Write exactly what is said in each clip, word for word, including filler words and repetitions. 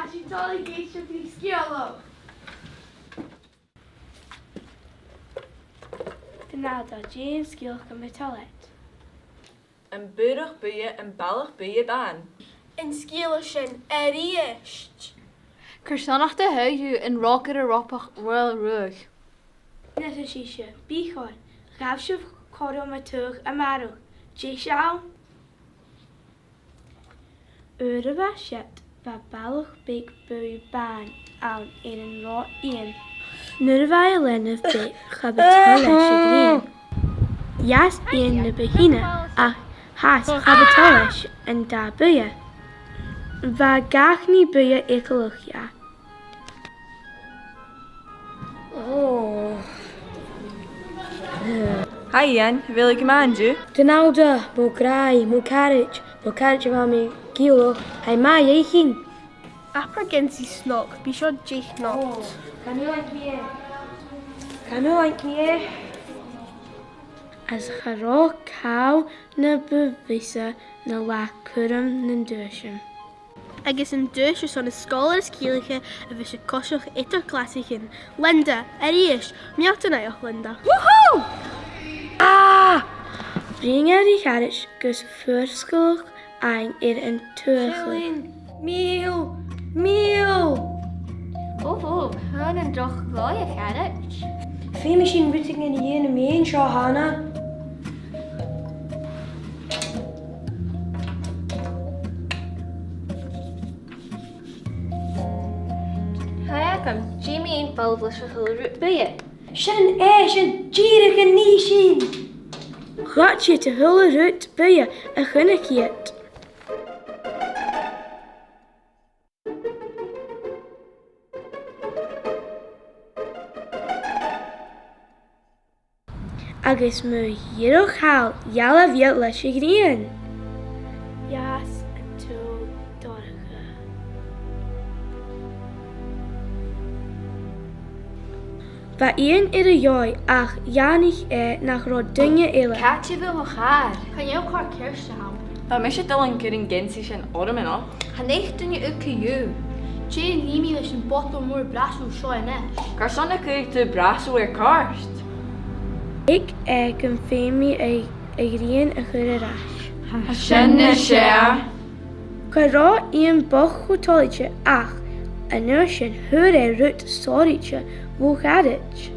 Tha sinn a' dol a dh'èisteachd ri sgeulachd. Dè an t-sgeulachd a tha seo? Am Bùrach Buidhe, am Balach Buidhe Bàn. An sgeulachd sin a-rithist. Carson a thug thu an ròcair a' robach Ruairidh Ruadh? Nise, bidh còir. Ghabh sibh cothrom a' tighinn a-màireach. Dè seòrsa? Uair a bha siud, bha balach beag buidhe bàn ann air an robh Iain. Nuair a bha e leanabh beag, cha b' e toil leis a' ghrian. Dh'fhàs Iain na bu shine, ach dh'fhàs, cha b' e toil leis an dath buidhe. Bha gach nì buidhe eagalach dha. Hi, Iain. A bheil thu gu math an-diugh? Dè an t-ainm a th' air mo ghràidh, mo charaid, mo charaid a bha mi a' ciallachadh, tha i math fhaicinn. Abair geansaidh snog, bidh seo deich not. Chan fhaigh mi e. Chan fhaigh mi e. Is cha robh càil na bu mhiosa na latha cuirm nan duaisean. Agus an duais airson an sgoilear as ciallaiche a bhios a' coiseachd eadar clasaichean. Linda, a-rithist, meal do naidheachd, Linda. Woohoo! Ah! Bhruidhinn e ri a charaid gus fuasgladh fhaighinn air an t-uachdar. Seilinn, mìl, mìl! Ò, bhò, tha an droch dhòigh, a charaid. Feumaidh sinn rudeigin a dhèanamh mu dheidhinn seo, a Hannah. Tha e agam, dè mu dheidhinn falbh leis a h-uile rud buidhe? Sin e, sin dìreach an nì sin! Ghabh iad a h-uile rud buidhe a chunnaic iad. Agus mu dheireadh thall, dh'fhalbh iad leis a' ghrian. Dh'fhàs an t-saoghal dorcha. Bha Iain air a dhòigh ach dh'aithnich e nach robh duine eile. Càit a bheil mo chàr? Chan eil càr ceart agam. Bha mise a' dol a chur an geansaidh sin orm a-nochd. Chan fhaigh duine ud co-dhiù. Dè nì mi leis a' bhotal mòr brasail seo a-nis? Carson a chuir thu brasail air cairt? Thuig e gum feum e a' ghrian a chur air ais. Tha sin nas fheàrr. Cha robh Iain buileach cho toilichte ach an uair sin fhuair e rud sònraichte bho charaid.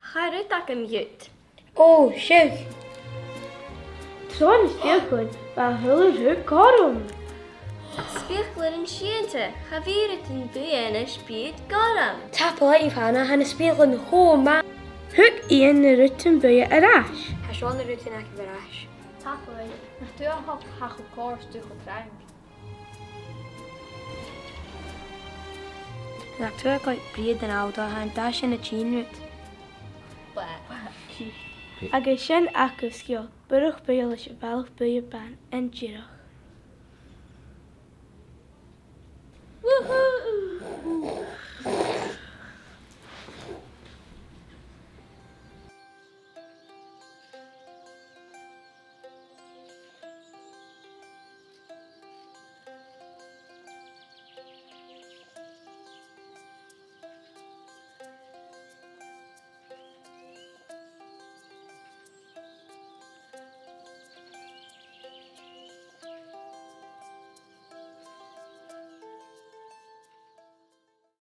Tha rud agam dhut. Ò, seadh. Tron speuclairean, bha a h-uile rud gorm. Speuclairean sìonta, cha bhi rudan buidhe a-nis beò gorm. Tapadh leibh, a Hannah, tha na speuclairean cho math. Thug Iain na rudan buidhe air ais. Tha seo na rudan agaibh air ais. Tapadh leibh, nach tuig thu, tha e cho còir 's tu cho trang. Nach tuig thu, like, briod an aldo, tha an dath sin a' tighinn riut. Agus sin agaibh sgeul Bùrach Buidhe leis a' Bhalach Buidhe Bàn an-diugh. Woohoo!